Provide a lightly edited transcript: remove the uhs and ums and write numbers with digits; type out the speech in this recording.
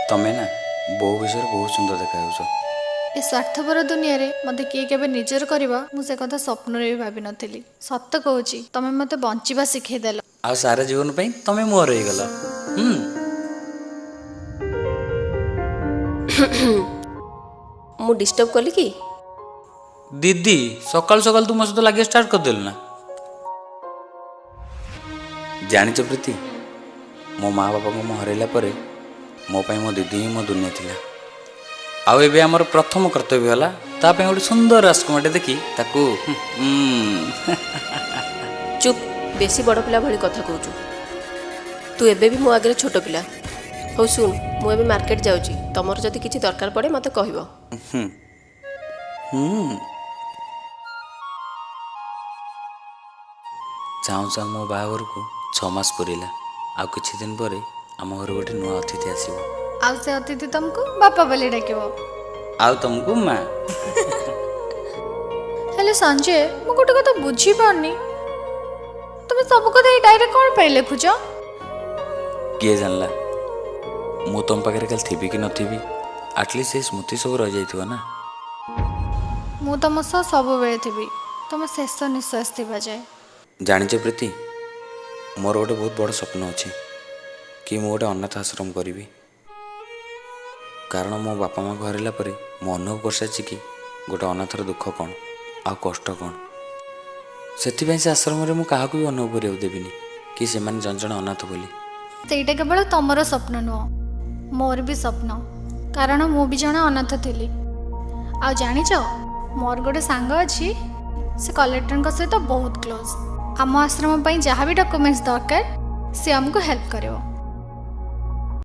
ତମେ ନା ବୋଉ ବିଷୟରେ ବହୁତ ସୁନ୍ଦର ଦେଖାଯାଉଛ। ଏ ସ୍ୱାର୍ଥପର ଦୁନିଆରେ ମୋତେ କିଏ କେବେ ନିଜର କରିବ, ମୁଁ ସେ କଥା ସ୍ୱପ୍ନରେ ବି ଭାବିନଥିଲି। ସତ କହୁଛି, ତମେ ମୋତେ ବଞ୍ଚିବା ଶିଖେଇଦେଲ। ଆଉ ସାରା ଜୀବନ ପାଇଁ ତମେ ମୋର ହେଇଗଲ। ହୁଁ। ମୁଁ ଡିଷ୍ଟର୍ବ କଲି କି? ଦିଦି, ସକାଳୁ ସକାଳୁ ତୁ ମୋ ସହିତ ଲାଗିବା ଷ୍ଟାର୍ଟ କରିଦେଲୁ ନା? ଜାଣିଛ ପ୍ରୀତି, ମୋ ମା ବାପାଙ୍କୁ ମୁଁ ହରାଇଲା ପରେ ମୋ ପାଇଁ ମୋ ଦିଦି ହିଁ ମୋ ଦୁନିଆ ଥିଲା। ଆଉ ଏବେ ଆମର ପ୍ରଥମ କର୍ତ୍ତବ୍ୟ ହେଲା ତା ପାଇଁ ଗୋଟେ ସୁନ୍ଦର ରାଜକୁମାରଟେ ଦେଖି ତାକୁ ଚୁପ୍, ବେଶୀ ବଡ଼ ପିଲା ଭଳି କଥା କହୁଛୁ। ତୁ ଏବେ ବି ମୋ ଆଗରେ ଛୋଟ ପିଲା। ହଉ ଶୁଣ, ମୁଁ ଏବେ ମାର୍କେଟ ଯାଉଛି। ତମର ଯଦି କିଛି ଦରକାର ପଡ଼େ ମୋତେ କହିବ। ହୁଁ ହୁଁ। ଚାହୁଁ ଚାହୁଁ ମୋ ବାହାଘରକୁ 6 ମାସ ପୁରିଲା। ଆଉ କିଛି ଦିନ ପରେ ଆମ ଘରୁ ଗୋଟେ ନୂଆ ଅତିଥି ଆସିବ। ଆଉ ସେ ଅତିଥି ତମକୁ ବାପା ବୋଲି ଡାକିବ ଆଉ ତମକୁ ମା। ହେଲେ ସଞ୍ଜୟ, ମୁଁ ଗୋଟେ କଥା ବୁଝିପାରୁନି, ତମେ ସବୁ କଥା ଏଇ ଡାଏରୀରେ କ'ଣ ପାଇଁ ଲେଖୁଛ? କିଏ ଜାଣିଲା ମୁଁ ତମ ପାଖରେ କାଲି ଥିବି କି ନଥିବି। ଆଟଲିଷ୍ଟ ସେଇ ସ୍ମୃତି ସବୁ ରହିଯାଇଥିବ ନା। ମୁଁ ତମ ସହ ସବୁବେଳେ ଥିବି, ତମ ଶେଷ ନିଶ୍ୱାସ ଥିବା ଯାଏ। ଜାଣିଛ ପ୍ରୀତି, ମୋର ଗୋଟେ ବହୁତ ବଡ଼ ସ୍ୱପ୍ନ ଅଛି କି ମୁଁ ଗୋଟେ ଅନାଥ ଆଶ୍ରମ କରିବି। କାରଣ ମୋ ବାପା ମାଆଙ୍କୁ ହରାଇଲା ପରେ ମୁଁ ଅନୁଭବ କରିସାରିଛି କି ଗୋଟେ ଅନାଥର ଦୁଃଖ କ'ଣ ଆଉ କଷ୍ଟ କ'ଣ। ସେଥିପାଇଁ ସେ ଆଶ୍ରମରେ ମୁଁ କାହାକୁ ବି ଅନୁଭବ କରିବାକୁ ଦେବିନି କି ସେମାନେ ଜଣେ ଜଣେ ଅନାଥ ବୋଲି। ସେଇଟା କେବଳ ତମର ସ୍ୱପ୍ନ ନୁହଁ, ମୋର ବି ସ୍ୱପ୍ନ। କାରଣ ମୁଁ ବି ଜଣେ ଅନାଥ ଥିଲି। ଆଉ ଜାଣିଛ, ମୋର ଗୋଟେ ସାଙ୍ଗ ଅଛି, ସେ କଲେକ୍ଟରଙ୍କ ସହିତ ବହୁତ କ୍ଲୋଜ୍। ଆମ ଆଶ୍ରମ ପାଇଁ ଯାହା ବି ଡକୁମେଣ୍ଟସ୍ ଦରକାର, ସେ ଆମକୁ ହେଲ୍ପ କରିବ।